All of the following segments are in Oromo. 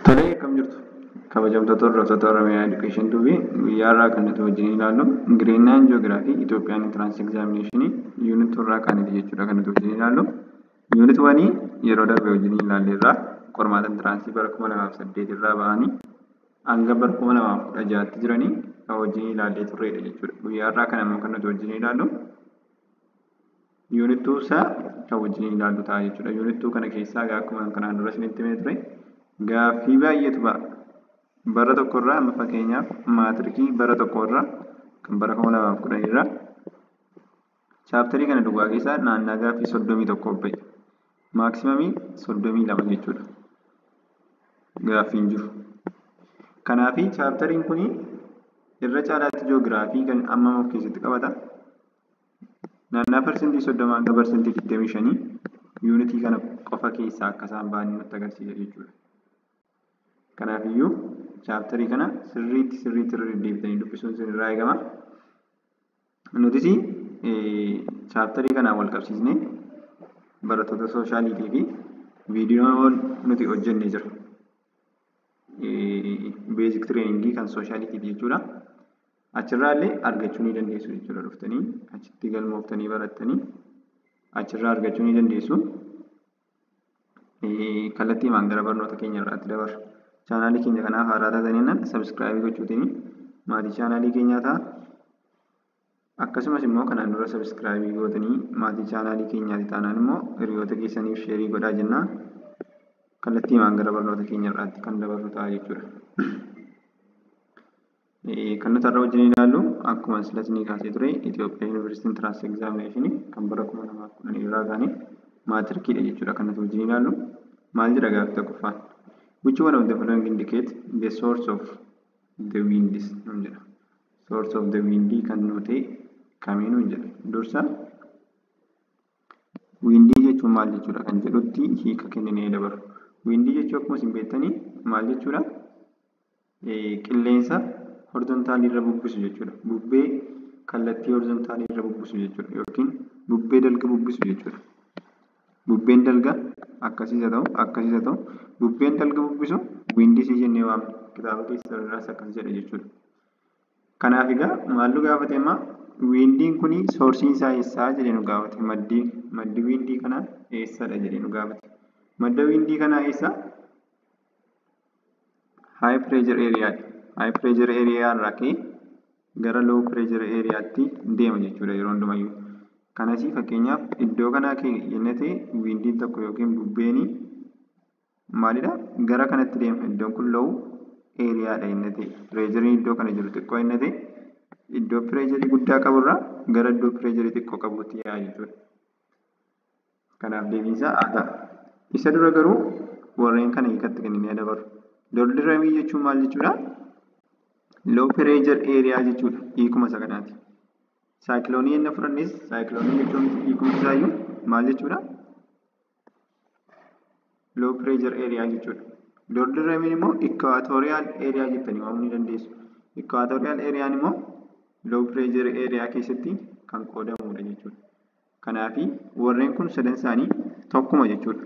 Tolee, akkam jirtu? Kabajamtoota hordoftoota Oromiyaa Education TV, guyyaa har'aa kan nuti wajjin ilaallu Grade 9 Geography Ethiopian Entrance Examination Unit 2 irraa kaaniti jechuudha kan nuti wajjin ilaallu. Unit 1 yeroo darbe wajjin ilaalleerra, qormaata entrance bara 2008 irraa ba'anii hanga bara 2016tti jiranii kan wajjin ilaallee turredha jechuudha. Guyyaa har'aa kana immoo kan nuti wajjin ilaallu Unit 2 isaa kan wajjin ilaallu ta'a jechuudha. Unit 2 kana keessaa akkuma kanaan dura isinitti himee ture, gaaffii baay'eetu ba'a. Bara tokkorraa, amma fakkeenyaaf maatirikii bara tokkorraa kan bara 2010 irraa chapterii kana duwwaa keessaa naannaa gaaffii 31 ba'e. Maximumii 32 jechuudha. Gaaffiin jiru. Kanaafi chapteriin kun irra caalaatti ji'oogiraafii kan amma of keessatti qabata. Naannaa 30% hanga 25% unitii kana qofa keessaa akka isaan ba'an nutti agarsiisa jechuudha. Kanaafiyyuu chapterii kana sirriitti sirriitti irra deddeebitanii dubbisuun isinirraa eegama. Nutis chapterii kanaan wal qabsiisnee barattoota socialiitii fi viidiyoon nuti hojjennee jira. Basic trainingii kan socialiitiif jechuudha. Achirraa illee argachuu ni dandeessu jechuudha, dhuftanii achitti galmooftanii barattanii achirraa argachuu ni dandeessu. Kallattiimaan gara barnoota keenya irraatti dabarra. Channelii keenya kanaaf haaraa taatanii subscribe gochuutiin maatii channelii keenyaa ta'a. Akkasumas immoo kanaan dura subscribe gootanii maatii channelii keenyaati taanaan immoo hiriyoota keessaniif share godhaa jennaa. Kallattiimaan gara barnoota keenya irraatti kan dabarru ta'a jechuudha. Kan nuti har'a wajjin ilaallu, akkuma silas ni kaasee ture, Itoophiyaa Yuunivarsiitii Entrance Examination kan bara 2010 irraa kaanee maatirikiidha jechuudha kan nuti wajjin ilaallu. Maal jedha gaaffii tokkoffaan? "Which one of the following indicate the source of the winds?" nuun jedha. Source of the wind kan nu ta'e kamii nuun jedha. Dursa windii jechuun maal jechuudha kan jedhutti hiika kenninee dabaru. Windii jechuun akkuma isin beektanii maal jechuudha? Qilleensa horizontalii irra bubbisu jechuudha. Bubbee kallattii horizontalii irra bubbisu jechuudha yookiin bubbee dalga bubbisu jechuudha. Bubbeen dalga akkasiis haa ta'u, akkasiis haa ta'u, bubbeen dalga bubbisu windii jennee waamna. Kitaaba keessa irraas akkas jedha jechuudha. Kanaaf egaa maal nu gaafate amma? Windiin kun sourceiin isaa eessaa jedhee nu gaafate. Maddi windii kanaa eessadha jedhee nu gaafate. Madda windii kanaa eessa? High pressure area dha. High pressure area irraa ka'ee gara low pressure areaatti deema jechuudha yeroo hundumayyuu. Kanasii fakkeenyaaf iddoo kanaa ka'e jennee ta'e, windiin tokko yookiin bubbeen maalidha? Gara kanatti deema. Iddoon kun low areadha jennee ta'e, pressureiin iddoo kana jiru xiqqoo jennee ta'e, iddoo pressureii guddaa qaburraa gara iddoo pressureii xiqqoo qabuutti yaa'a jechuudha. Kanaaf deebiin isaa A ta'a. Isa dura garuu warreen kana hiikatti kenninee dabaru. Doldrumii jechuun maal jechuudha? Low pressure area jechuudha. Hiikuma isa kanaati. Cycloneii inni fudhannes, cycloneii jechuun hiikumsi isaayyuu maal jechuudha? Low pressure area jechuudha. Doldrumiin immoo equatorial area jettanii waamuu ni dandeessu. Equatorial areaan immoo low pressure area keessatti kan qoodamudha jechuudha. Kanaafi warreen kun sadan isaanii tokkuma jechuudha.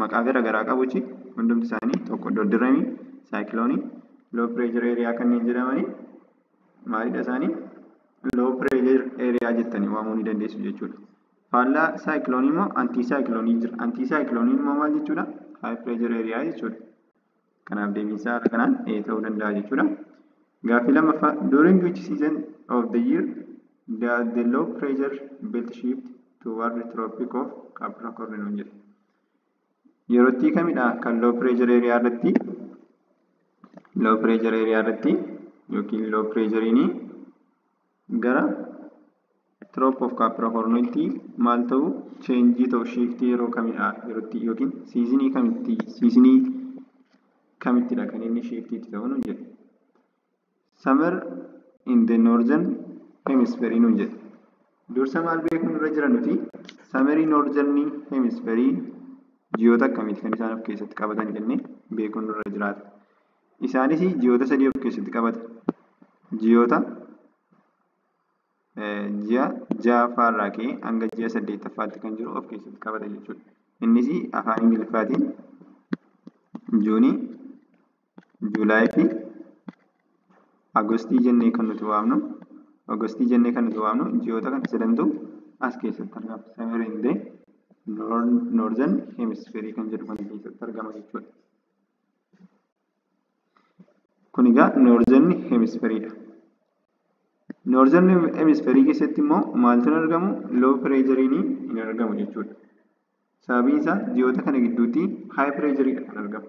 Maqaa garaa garaa qabuchi hundumti isaanii tokko. Doldrumii, cycloneii, low pressure area kanneen jedhamanii maalidha isaanii? Low pressure area jettanii waamuu ni dandeessu jechuudha. Faallaa cycloneii immoo anticycloneii jira. Anticycloneiin immoo maal jechuudha? High pressure area jechuudha. Kanaaf deebiin isaa haala kanaan A ta'uu danda'a jechuudha. Gaaffii lammaffaa: "During which season of the year does the low pressure belt shift toward the Tropic of Capricorn?" nuun jedha. Yerootti kamidha kan low pressure area irratti, low pressure area irratti yookiin low pressure'n gara Tropic of Capricornitti maal ta'u, change ta'u, shift yeroo kamidha yerootti yookiin seasonii kamitti, seasonii kamittidha kan inni shift itti ta'u nuun jedha. Summer in the northern hemisphere nuun jedha. Dursa maal beekuun irra jira nuti? Summerii northern hemisphere ji'oota akkamiiti kan isaan of keessatti qabatan jennee beekuun nurra jiraata. Isaanis ji'oota sadii of keessatti qabata. Ji'oota ji'a ja'affaa irraa ka'ee hanga ji'a saddeettaffaatti kan jiru of keessatti qabata jechuudha. Innis afaan Ingiliffaatiin Juneii, July fi Augustii jennee kan nuti waamnu, Augustii jennee kan nuti waamnu ji'oota kana sadantu as keessatti argama. Summer in the Northern Hemisphere kan jedhu kana keessatti argama jechuudha. Kun egaa Northern Hemisphereedha. Northern Hemisphere keessatti immoo maaltu hin argamu? Low pressure'n hin argamu jechuudha. Sababiin isaa ji'oota kana gidduutti high pressure'dha kan argamu.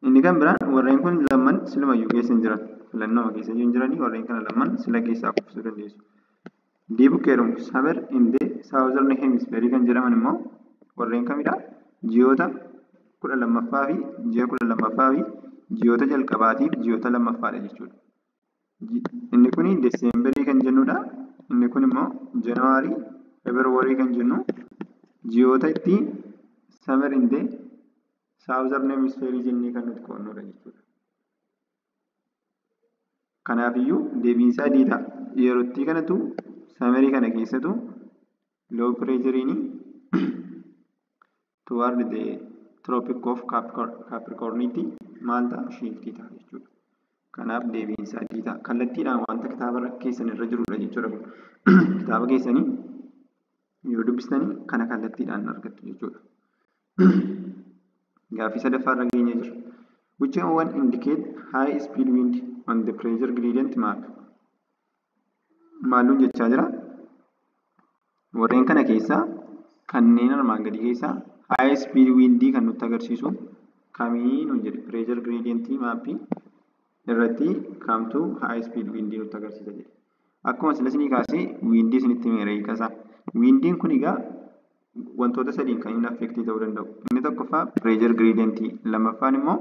Inni kan biraan warreen kun lamman silumayyuu keessa hin jiran. Filannoo keessa hin jiranii warreen kana lamman sila keessaa kuffisuu dandeessu. D bukkeedhum summer in the Southern Hemisphere kan jedhaman immoo warreen kamidha? Ji'oota 12ffaa fi ji'a 12ffaa fi ji'oota jalqabaatiif ji'oota lammaffaadha jechuudha. Inni kun Deseembarii kan jennudha. Inni kun immoo Januwaarii, Feebruwaarii kan jennu ji'oota itti summer in the Southern Hemisphere jennee kan nuti qo'annudha jechuudha. Kanaafiyyuu deebiin isaa D ta'a. Yerootti kanatu summerii kana keessatu low pressure'n toward the Tropic of Capricornitti maal ta'a? Shiftii ta'a jechuudha. Kanaaf deebiin isaa D ta'a. Kallattiidhaan wanta kitaaba keessan irra jirudha jechuudha kun. Kitaaba keessanii yoo dubbistanii kana kallattiidhaan argattu jechuudha. Gaaffii sadaffaa irra geenyee jira. Which one indicate high speed wind on the pressure gradient map? Maalluun jechaa jira? Warreen kana keessaa kanneen armaan gadii keessaa high speed wind kan nutti agarsiisu kamii nuun jedhe. Pressure gradient map irratti kamtu high speed wind nutti agarsiisa jedhe. Akkuma sila isinii kaasee windii isinitti himeera hiikasaa. Windiin kun egaa wantoota sadiin kan inni affeektii ta'uu danda'u. Inni tokkoffaa pressure gradient, lammaffaan immoo